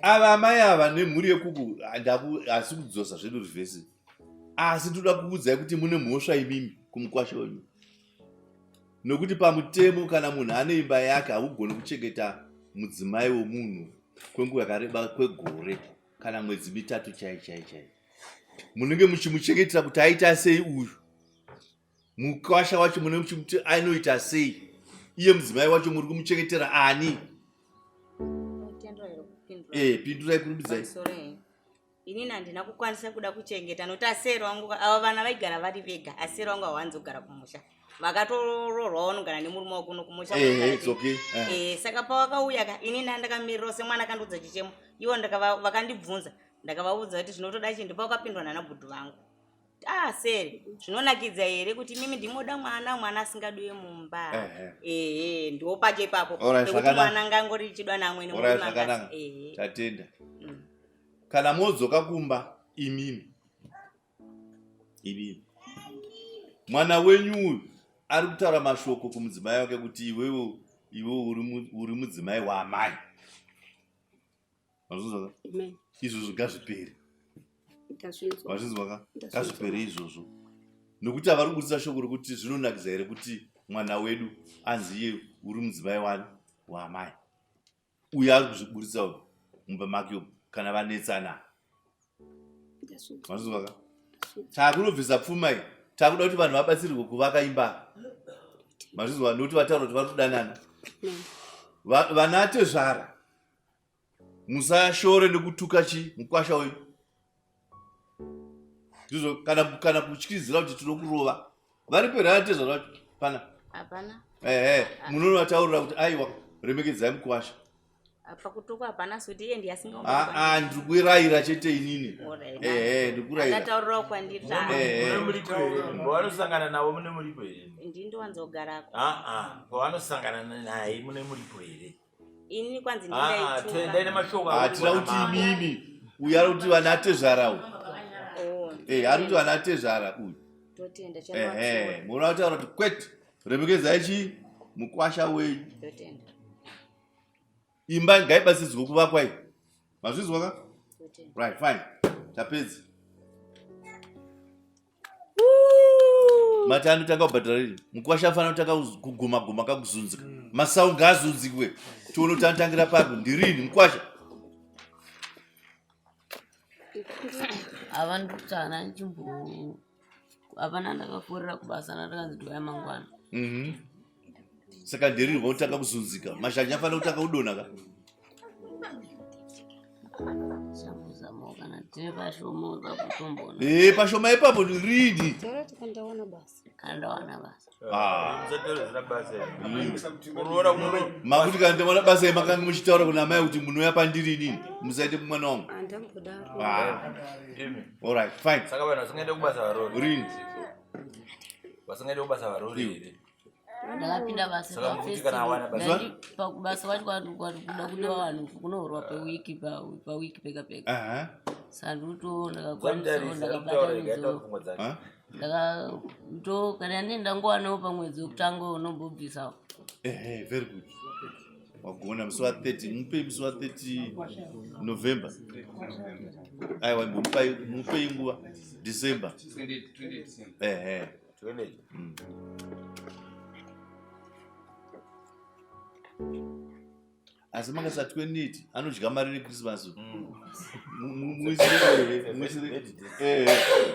ava amai ava nemhuri yekuku hasi kudzosa zvedu rivhesi asi toda kukuudzai kuti mune mhosva imimi kumukwasha wenyu nokuti pamutemo kana munhu ane imba yake haugoni kuchengeta mudzimai wemunhu kwenguva yakareba kwegore kana mwedzi mitatu chai chai chai munenge muchimuchengetera kuti aita sei uyu mukwasha wacho mune muchimuti anoita sei iye mudzimai wacho muri kumuchengetera ani eh, pindurai kurumbidzai inini handina kukwanisa kuda kuchengeta nokuti aseri wangu ava vana vaigara vari vega aseri wangu hawanzi kugara kumusha vakatoroorwa vanogara nemurume wako kuno kumusha eh, eh, okay. eh. eh, saka pawakauya ka inini ndandakamirirawo semwana akandiudza chichemo ivo vakandibvunza ndakavaudza kuti zvinotoda chii ndopakapindwa nana bhudhu vangu ah seri zvinonakidza here kuti mimi ndimoda mwana mwana asingadiwe mumba ehe ndiwo pacho ipapo pekuti mwana ngangori chidwa naamwene tatenda mm. Kana modzoka kumba imimi imimi mwana wenyu uyu ari kutaura mashoko kumudzimai wake kuti iwewe iwewe uri mudzimai waamai. Mazvinzwa ka? Izvozvo ngazvipere. Mazvinzwa ka? Ngazvipere izvozvo. Nokuti avari kuburitsa shoko rokuti zvinonakidza here kuti mwana wedu anzi iye uri mudzimai wani waamai. Uyo ari kuzviburitsa uyu mumba make umu kana vanetsana. Mazvinzwa ka? Takunobvisa pfuma iyi. Takuda kuti vanhu vabatsirwe kuvaka imba. Mazvinzwa nokuti vataura kuti vari kudanana. Vana tezvara musashore nekutuka chi mukwasha wenyu ndizvo kana kana kutyizira kuti tinokurova varipo here anatezvara vacho pana hapana ehe munonovataurira kuti aiwa remekedzai mukwasha pakutukwa hapana suti iye ndiye asinga aa ndiri kurayira chete inini ehe ndiri kurayira akataurirawo kwandiri vanosangana navo mune muripo here ndini ndowanzogarako aa pavanosangana naye mune muripo here ini kwanzi ah, ndindaituka nemashoko hatina kuti imimi uyu ari kuti vana atezvara uyu oh. eh, ari kuti vana atezvara uyu totenda ehe muona kutaura kuti kwete remekezai chii mukwasha wenyu totenda imba ngaibatsidzwe kuvakwa iyi mazvizwa ka right fine tapedza mati anotanga kubhadhara rini mukwasha afanira kutanga kuguma guma kakuzunzika masau ngaazunzikwe tione kuti anotangira papi ndirini mukwasha ava ndikutsana ndichimbo hapana ndakaforera kubasa ndakanzi ndouya mangwana mhm. Saka ndirini vanotanga kuzunzika mashanya afanira kutanga kudonha ka Eh, pashoma ipapo rini Ah. Makuti kana ndaona basa makange muchitaura kuna amai kuti munouya pandiri inini musaite kumwana wangu. Ah. All right, fine. Saka vanhu vasingaende kubasa varori. Rini. Vasingaende kubasa varori here? Ndakapinda basa Saka mukuti kana awana basa. Pakubasa wacho kwati kuda kudiwa vanhu kunohorwa pewiki pawiki pega pega. Aha. Saka ndikuto ndakakwanisa ndakabatanidza ndakato kana ndine ndangowanawo pamwedzi wekutanga unombobvisawo. Ehe, very good. Wagona musi wa 30, mupe musi wa 30 November. Aiwa, mupe mupe nguva December. Ehe. Asi manga sa 28 anodya mari rechristmas.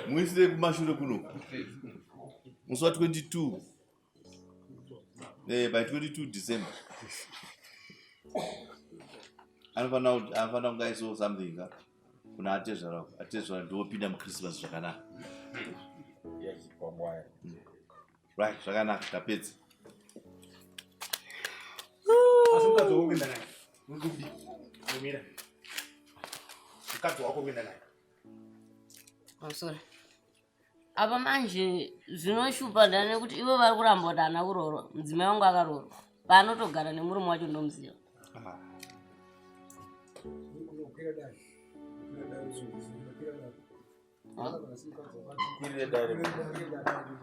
Muisire kumashure kuno. Musi wa 22. Eh, by 22 December. Anofanira anofanira kunge aisawo something ka kuna atezvara atezvara ndiwopinda muchristmas zvakanaka. Right, zvakanaka tapedza. Asi mukadzi wako kuenda naye. Uri kudii? Mira. Mukadzi wako kuenda naye. Pamusoro. Apa manje zvinoshupa ndani nekuti ivo vari kuramba kuti haana kuroorwa. Mudzimai wangu akaroorwa. Paanotogara nemurume wacho ndomuziva.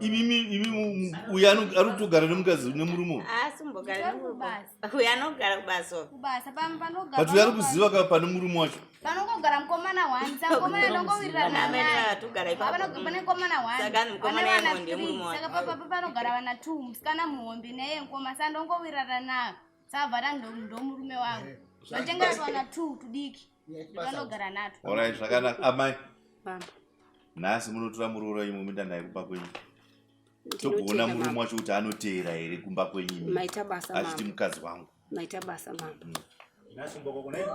Imimi imi uyu ari kutogara nemukadzi nemurume. Asi mbogara nemurume. Uyu anogara kubasa. Kubasa panogara. But uyu ari kuziva ka pane murume wacho. Panongogara mukomana one. Saka mukomana ndongowirirana naye. Togara ipapo. Pane mukomana one. Saka mukomana yemo ndiye murume wacho. Saka papa panogara vana two musikana muhombe neye mukoma. Saka ndongowirirana naye. Saka vada ndomurume wangu. Ndotenga twana two tudiki. Vanogara natwo. Alright, zvakanaka amai. Nhasi munotora muroora imwe muenda naye kumba kwenyu. Togoona murume wacho kuti anoteera here kumba kwenyu imi. Maita basa Achiti mama. mukadzi wangu. Maita basa mama. Nhasi kumba kwako naye.